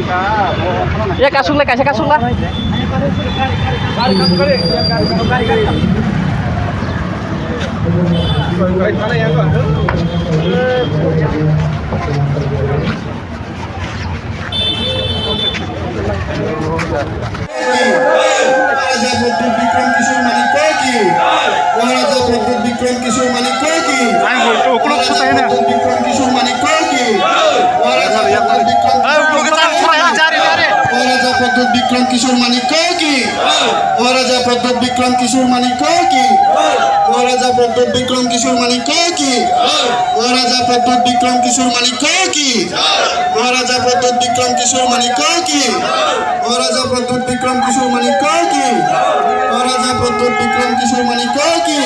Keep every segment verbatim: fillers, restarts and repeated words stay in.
Ya kasuk le, kaisa kasuk la. মহারাজা প্রদ্যুৎ বিক্রম কিশোর মাণিক্য কি? মহারাজা প্রদ্যুৎ বিক্রম কিশোর মাণিক্য কি? আমি বলছি, ওগুলো মহারাজা কোথায় না? প্রদ্যুৎ বিক্রম কিশোর মাণিক্য কি? মহারাজা প্রদ্যুৎ বিক্রম হ্যাঁ, ওগুলোকে তার ছড়াই, যা রে, যা রে। মহারাজা প্রদ্যুৎ বিক্রম কিশোর মাণিক্য কি? মহারাজা প্রদ্যুৎ বিক্রম কিশোর মাণিক্য কি? মহারাজা প্রদ্যুৎ বিক্রম কিশোর মাণিক্য কি? মহারাজা প্রদ্যুৎ বিক্রম কিশোর মাণিক্য কি? মহারাজা প্রদ্যুৎ বিক্রম কিশোর মাণিক্য কি? মহারাজা প্রদ্যুৎ বিক্রম কিশোর মাণিক্য কি? মহারাজা প্রদ্যুৎ বিক্রম কিশোর মাণিক্য কি?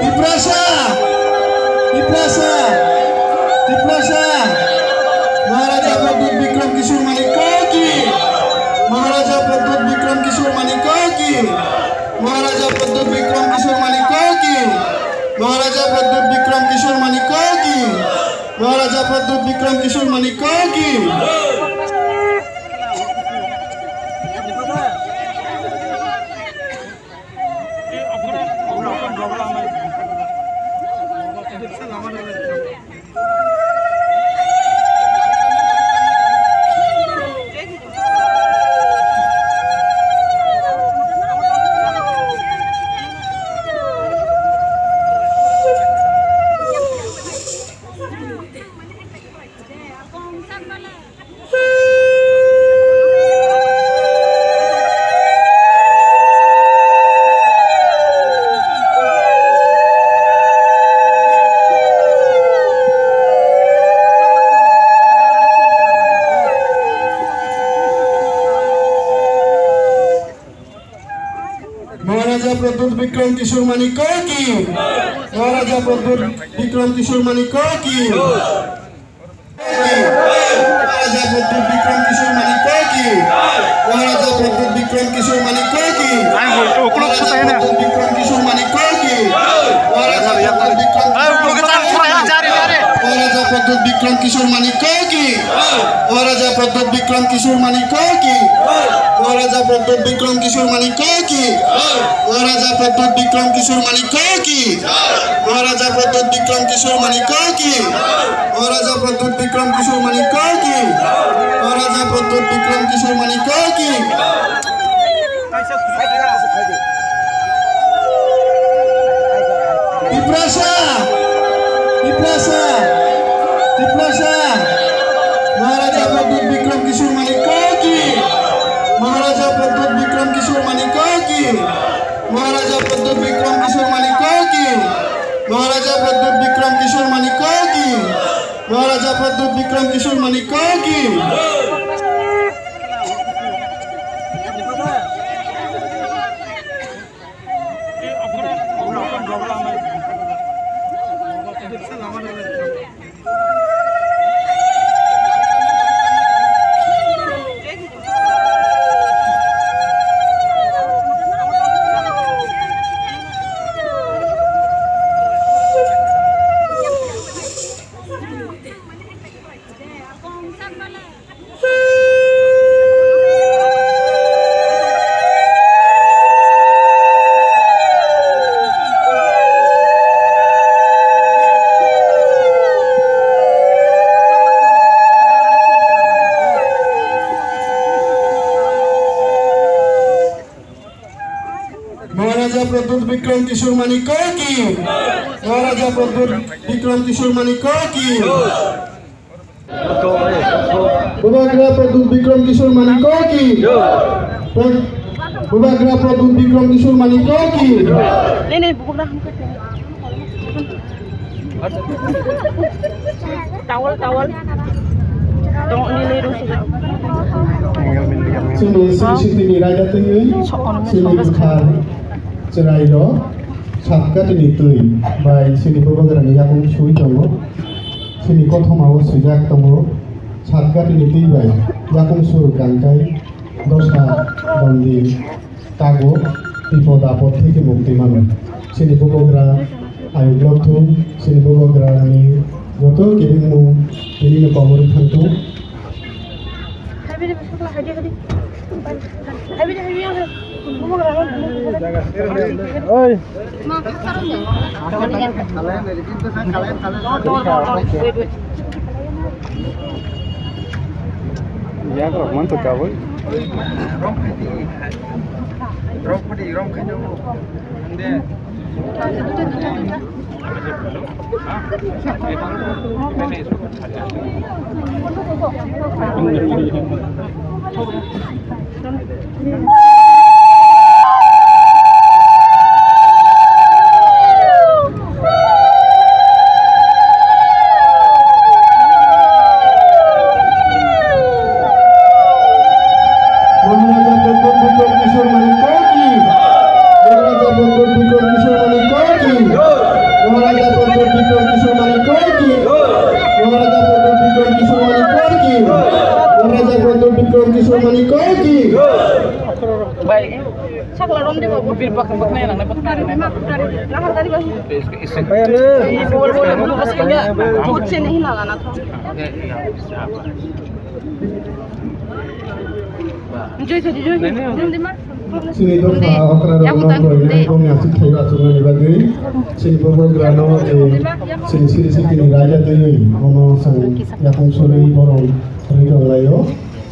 তিপ্রাসা, তিপ্রাসা, তিপ্রাসা। মহারাজা প্রদ্যুৎ বিক্রম কিশোর মাণিক্য কি? মহারাজা প্রদ্যুৎ বিক্রম কিশোর মাণিক্য কি? মহারাজা প্রদ্যুৎ বিক্রম কিশোর মাণিক্য কি? মহারাজা প্রদ্যুৎ বিক্রম কিশোর মাণিক্য কি? মহারাজা প্রদ্যুৎ বিক্রম কিশোর মাণিক্য কি? মহারাজা প্রদ্যুৎ বিক্রম কিশোর মাণিক্য কি? মহারাজা প্রদ্যুৎ বিক্রম কিশোর মাণিক্য কি? মহারাজা প্রদ্যুৎ বিক্রম কিশোর মাণিক্য কি? মহারাজা প্রদ্যুৎ বিক্রম কিশোর মাণিক্য কি? আমি বলছি, ওগুলো মহারাজা কোথায় না? প্রদ্যুৎ বিক্রম কিশোর মাণিক্য কি? মহারাজা প্রদ্যুৎ বিক্রম হ্যাঁ, ওগুলোকে তার ছড়াই, যা রে, যা রে। মহারাজা প্রদ্যুৎ বিক্রম কিশোর মাণিক্য কি? মহারাজা প্রদ্যুৎ বিক্রম কিশোর মাণিক্য কি? মহারাজা প্রদ্যুৎ বিক্রম কিশোর মাণিক্য কি? মহারাজা প্রদ্যুৎ বিক্রম কিশোর মাণিক্য কি? মহারাজা প্রদ্যুৎ বিক্রম কিশোর মাণিক্য কি? মহারাজা প্রদ্যুৎ বিক্রম কিশোর মাণিক্য কি? মহারাজা প্রদ্যুৎ বিক্রম কিশোর মাণিক্য কি? তিপ্রাসা, তিপ্রাসা, তিপ্রাসা। মহারাজা প্রদ্যুৎ বিক্রম কিশোর মাণিক্য কি? মহারাজা প্রদ্যুৎ বিক্রম কিশোর মাণিক্য কি? মহারাজা প্রদ্যুৎ বিক্রম কিশোর মাণিক্য কি? মহারাজা প্রদ্যুৎ বিক্রম কিশোর মাণিক্য কি? মহারাজা প্রদ্যুৎ বিক্রম কিশোর মাণিক্য কি? মহারাজা প্রদ্যুৎ বিক্রম কিশোর মাণিক্য কি? মহারাজা প্রদ্যুৎ বিক্রম কিশোর মাণিক্য কি? বুবাগ্রা প্রদ্যুৎ বিক্রম কিশোর মাণিক্য কি? প্র-, বুবাগ্রা প্রদ্যুৎ বিক্রম কিশোর মাণিক্য কি? Towel, towel. Tong nini rusu. Chini sri sitini raida twi, chini bukhar chwrairok satkatini twi bai chini bubagrani yakung sui tongo. Chini kothoma o swijak tongo, satkatini twi bai yakung sur kangkai dosa bandi tago, bipod apod theke mukti mano. Chini bubagra Ayuk lok thung, sini bubagrani joto kebengmung tini no komor thang thung. Oi. Yak rok man to kabui. Rom khai di. Rom khai di, rom khai di. Ande. Maharaja Pradyot Vikram Kishore Manikya ki. Maharaja Pradyot Vikram Kishore Manikya ki. Maharaja Pradyot Vikram Kishore Manikya ki. Maharaja Pradyot Vikram Kishore Manikya ki. Maharaja Pradyot Vikram Kishore Manikya ki. Bai. Sakla rom de babu. Bir bak bak nai nang nai bak nai nai. Nahar dari babu. Bai anu. Bol bol bol bol bol bol. Bol sini hinala na tho. Chini dopha okra rok no boina bongni aswk thaiba aswknani bagwi chini bubagra no je chini siri siri ni raida twiwi bono chwng yakung sori borom rwi tong laio.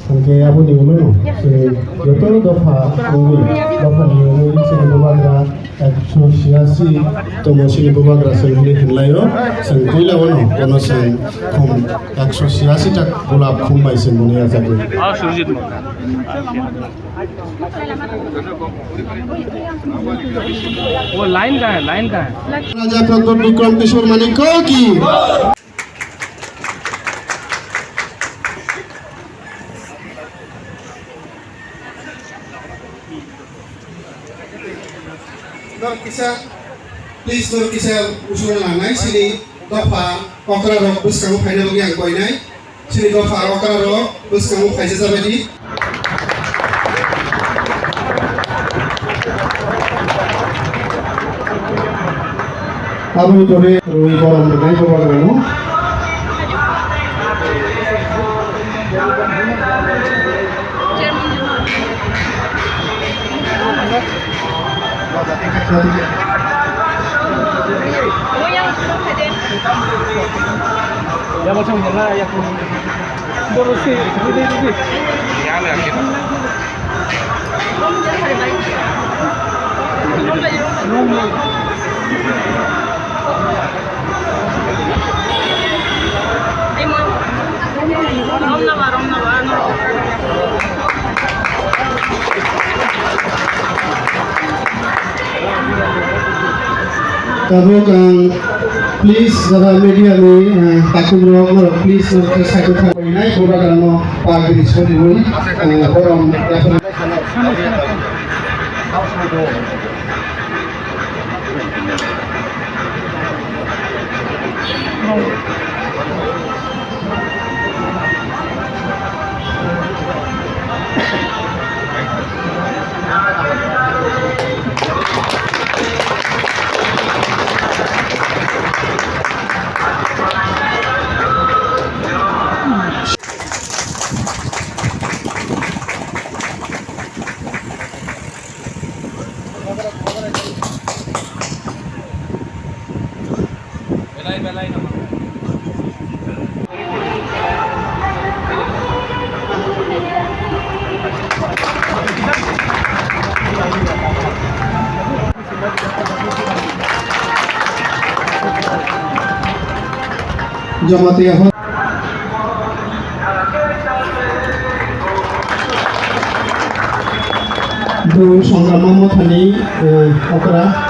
Hwnkhe aboni ulo no chwng joto dopha wngwi dophani wngwi chini bubagra Ekso chiyasi tomo chini bubagra chwng hinwi hinlaio, chwng puila wano bono chwng khum ekso chiyasi ta gulab khum bai chwng mwnwi yachago. Ah, Surjit mo. O line ka hai, line ka hai? Raja Pradyot Vikram Kishore Manikya ki. Norok kisa, please, norok kisa usung langnai, chini dopha okra rok bwskango phaina bagwi ang koinai. Chini dopha okra rok bwskango phaisa jabaidi. Aboni pore rwi borom rwnai bubagrano. Tabuk ang please, jaga media ni, eh, takhuk rok, norok please, norok khe side o thang. Nai bubagra no pagri soriwi, eh, borom yaphar. Jamatia hor. Bru Songrama Mothani, eh, okra.